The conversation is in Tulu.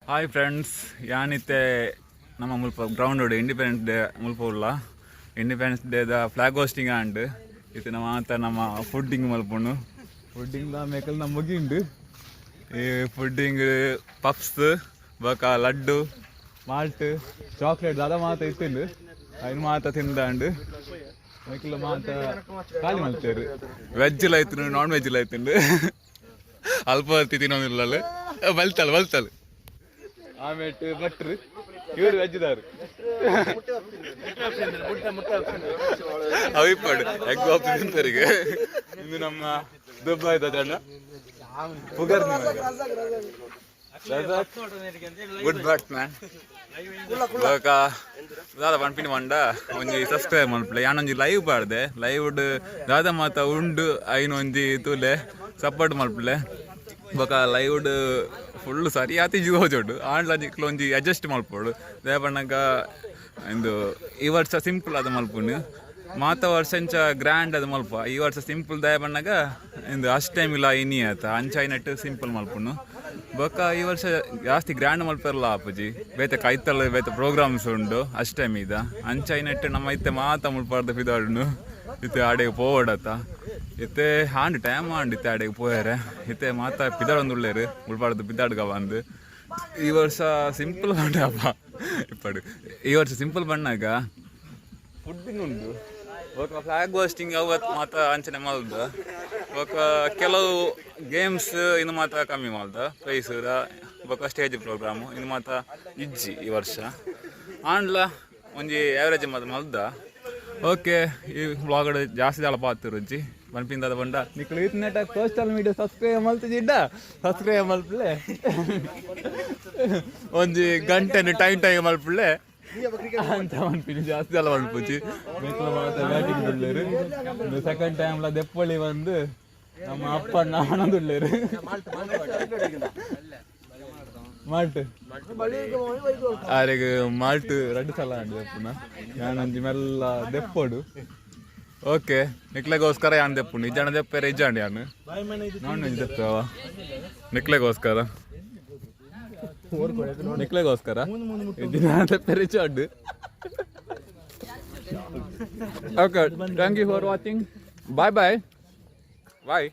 ಹಾಯ್ ಫ್ರೆಂಡ್ಸ್, ಯಾನಿತ್ತೆ ನಮ್ಮ ಮುಲ್ಪ ಗ್ರೌಂಡ್ ಇಂಡಿಪೆಂಡೆನ್ಸ್ ಡೇ ಮುಲ್ಪ ಉಲ್ಲ. ಇಂಡಿಪೆಂಡೆನ್ಸ್ ಡೇದ ಫ್ಲಾಗ್ ಹೋಸ್ಟಿಂಗ್ ಆಂಡ್. ಇತ್ತೆ ನಮ್ಮ ಮಾತ ನಮ್ಮ ಫುಡ್ಡಿಂಗ್ ಮಲ್ಪುಂಡು. ಫುಡ್ಡಿಂಗ್ ಮೇಕಲ್ ನಮ್ಮ ಮುಗಿಂಡು. ಈ ಫುಡ್ಡಿಂಗ್, ಪಪ್ಸ್ ಬೊಕ ಲಡ್ಡು, ಮಾಲ್ಟ್, ಚಾಕ್ಲೇಟ್ ದಾದ ಮಾತ ಇತ್ತಿಂಡು. ಐನ್ ಮಾತ ತಿಂದಾಂಡು. ಮೆಕ್ಲು ಮಾತ ಖಾಲಿ ಮಲ್ತೇರು. ವೆಜ್ ಲೈತ್ನು, ನಾನ್ ವೆಜ್ ಲೈತುಂಡು. ಅಲ್ಪ ತಿನ್ನೊಂದಿಲ್ಲ. ಬಲ್ತಲ್ ಬಲ್ತಲ್. ಆಮೇಟ್ ಭಟ್ರು ಇವರು ವೆಜ್ದಾರು. ಅವಿಪಾಡು ಎಗ್ ಪಫ್ ತಿಂತರಿಗೆ. ಇಂದು ನಮ್ಮ ದುಬೈದ ಜನ ಪುಗರ್. Good batsman. ಬೊಕ ದಾದ ಪನ್ಪಿನಿ ಪಂಡ, ಒಂಜಿ ಸಬ್ಸ್ಕ್ರೈಬ್ ಮಲ್ಪುಲೆ. ಯಾನೊಂಜಿ ಲೈವ್ ಪಾಡ್ದೆ. ಲೈವ್ ದಾದ ಮಾತ ಉಂಡು, ಐನ್ ಒಂಜಿ ತೂಲೆ, ಸಪೋರ್ಟ್ ಮಲ್ಪುಲೆ. ಬೊಕ ಲೈವ್ ಫುಲ್ ಸರಿಯಾತಿ ಜೋಜೋಡು ಆಂಡ್ಲ ನಿಕ್ಲು ಒಂಜಿ ಅಡ್ಜಸ್ಟ್ ಮಲ್ಪೊಡು. ದಾಯೆ ಪನ್ನಗ ಇಂದು ಈ ವರ್ಷ ಸಿಂಪಲ್ ಆದ್ ಮಲ್ಪುನು. ಮಾತ ವರ್ಷ ಇಂಚ ಗ್ರ್ಯಾಂಡ್ ಅದು ಮಲ್ಪ. ಈ ವರ್ಷ ಸಿಂಪಲ್. ದಾಯೆ ಪನ್ನಗ ಇಂದು ಅಷ್ಟು ಟೈಮ್ ಇಲ್ಲ ಇನಿ ಆತ. ಅಂಚ ಐನಟ್ಟು ಸಿಂಪಲ್ ಮಲ್ಪುನು. ಬೊಕ ಈ ವರ್ಷ ಜಾಸ್ತಿ ಗ್ರ್ಯಾಂಡ್ ಮಲ್ಪೆರ್ಲ ಆಪುಜಿ. ಬೇತೆ ಕೈತಲ್ ಬೇತೆ ಪ್ರೋಗ್ರಾಮ್ಸ್ ಉಂಡು ಅಷ್ಟು ಟೈಮ್ ಇದ. ಅಂಚ ಐನಟ್ಟು ನಮ್ಮ ಇತ್ತೆ ಮಾತ ಮುಲ್ಪಾರ್ದ ಪಿದಾಡುನು. ಇತ್ತೆ ಆಡೆಗೆ ಪೋವಡತ್ತ. ಇತ್ತೆ ಹಾಂಡ್ ಟೈಮ್ ಆಂಡ್. ಇತ್ತೆ ಆಡೆಗೆ ಪೋಯರೆ. ಇತ್ತೆ ಮಾತ ಪಿದಾಡೊಂದುಲ್ಲೆರ್. ಮುಲ್ಪಾರ್ದು ಪಿದಾಡ್ಗ ಬಂದು. ಈ ವರ್ಷ ಸಿಂಪಲ್ ಅಪ್ಪ ಇಪ್ಪಡು. ಈ ವರ್ಷ ಸಿಂಪಲ್ ಬಣ್ಣಾಗ ಫುಡ್ಡಿಂಗ್ ಉಂಡು. ಬೊಕ ಫ್ಲಾಗ್ ಹೋಸ್ಟಿಂಗ್ ಅವತ್ತು ಮಾತ ಅಂಚನೆ ಮಲ್ದ. ಬೊಕ ಕೆಲವು ಗೇಮ್ಸ್ ಇನ್ನು ಮಾತ ಕಮ್ಮಿ ಮಲ್ದ. ಪ್ರೈಸ್ ಬೊಕ ಸ್ಟೇಜ್ ಪ್ರೋಗ್ರಾಮ್ ಇನ್ನು ಮಾತ ಇಜ್ಜಿ ಈ ವರ್ಷ. ಆಂಡ್ಲ ಒಂಜಿ ಆ್ಯಾವ್ರೇಜ್ ಮಾತ ಮಲ್ದ. ಓಕೆ, ಈ ವ್ಲಾಗ್ ಜಾಸ್ತಿ ದಾಲ ಪಾತಿರುಜ್ಜಿ. ಪನ್ಪಿಂದಾದ ಪಂಡ, ನಿಕ್ಲು ಇತ್ನೆಟ ಸೋಷಿಯಲ್ ಮೀಡಿಯಾ ಸಬ್ಸ್ಕ್ರೈಬ್ ಮಲ್ತಿಜಿಡ್ಡ ಸಬ್ಸ್ಕ್ರೈಬ್ ಮಲ್ಪುಲೆ. ಒಂಜಿ ಗಂಟೆನ ಟೈಮ್ ಟೈಮ್ ಮಲ್ಪುಲೆ ಅಂತ ಪನ್ಪಿನಿ. ಜಾಸ್ತಿ ದಾಲ ಮಲ್ಪುಜಿ. ಮೆಕ್ಲು ಮಾತ ಬ್ಯಾಟಿಂಗ್ ಉಲ್ಲೆರ್. ಸೆಕೆಂಡ್ ಟೈಮ್ ದೆಪ್ಪೊಳಿ ಬಂದು ನಮ್ಮ ಅಪ್ಪ ಆನಂದುಲ್ಲೆರ್. ಮಾಲ್ಟ್ ಆರೆಗ್ ಮಾಲ್ಟ್ ರಡ್ಡ್ ಸಲ ಆಂಡ್ ದೆಪ್ಪುನ. ಯಾನೊಂಜಿ ಮೆಲ್ಲ ದೆಪ್ಪೊಡು. ಓಕೆ, ನಿಕ್ಲೆಗೋಸ್ಕರ ಯಾನ್ ದೆಪ್ಪುಂಡು. ಇಜ್ಜಾಂಡ ದೆಪ್ಪೆರೆ ಇಜ್ಜಾಂಡ ಯಾನ್ ನಾನ್ ವೆಜ್ ದೆಪ್ಪವ. ನಿಕ್ಲೆಗೋಸ್ಕರ, ನಿಕ್ಲೆಗೋಸ್ಕರ ದೆಪ್ಪೆರೆ ಇಜ್ಜಾಂಡ್. Okay, thank you for watching. Bye bye bye.